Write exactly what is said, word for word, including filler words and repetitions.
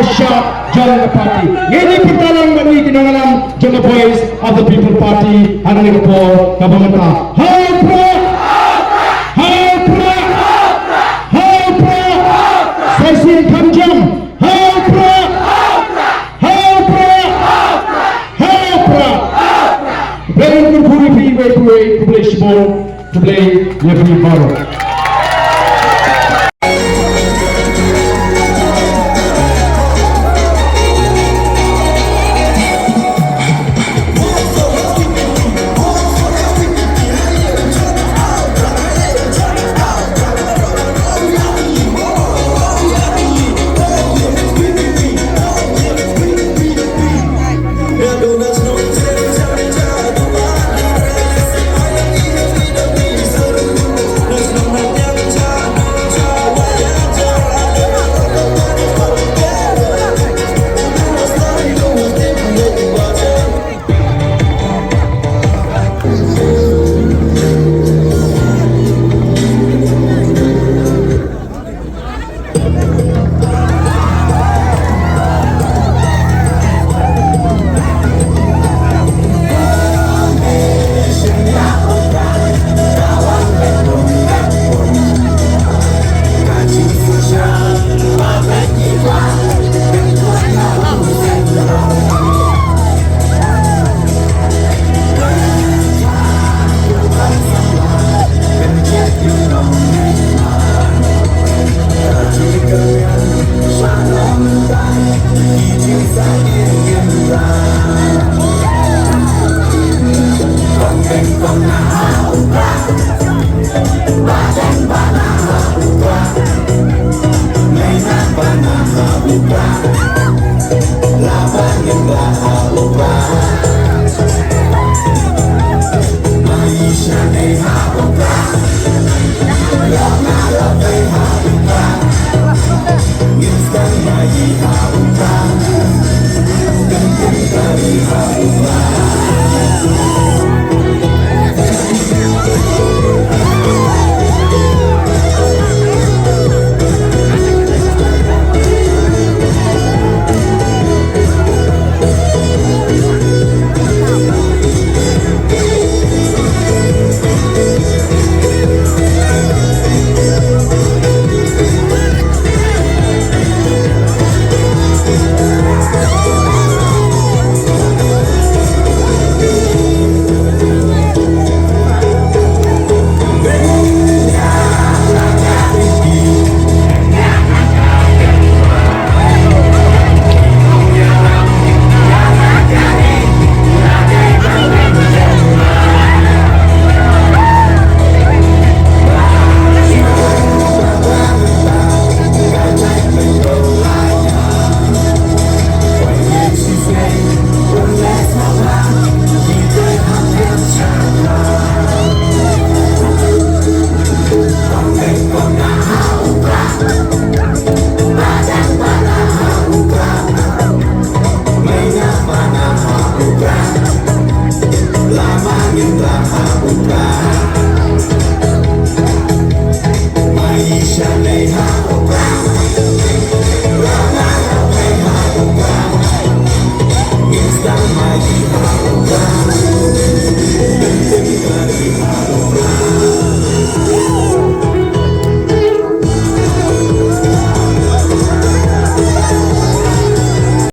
Sha jong ka party. Ngi dei pyrta lang bad ngi ki nongïalam jong ka Voice of the People Party ha kane ka por kaba mynta. Ha u Prah! Ha u Prah! Ha u Prah! Sa shisien kham jam. Ha u Prah! Ha u Prah! Ha u Prah! Khublei ïa phi, khublei shibun. Khublei ïa phi baroh.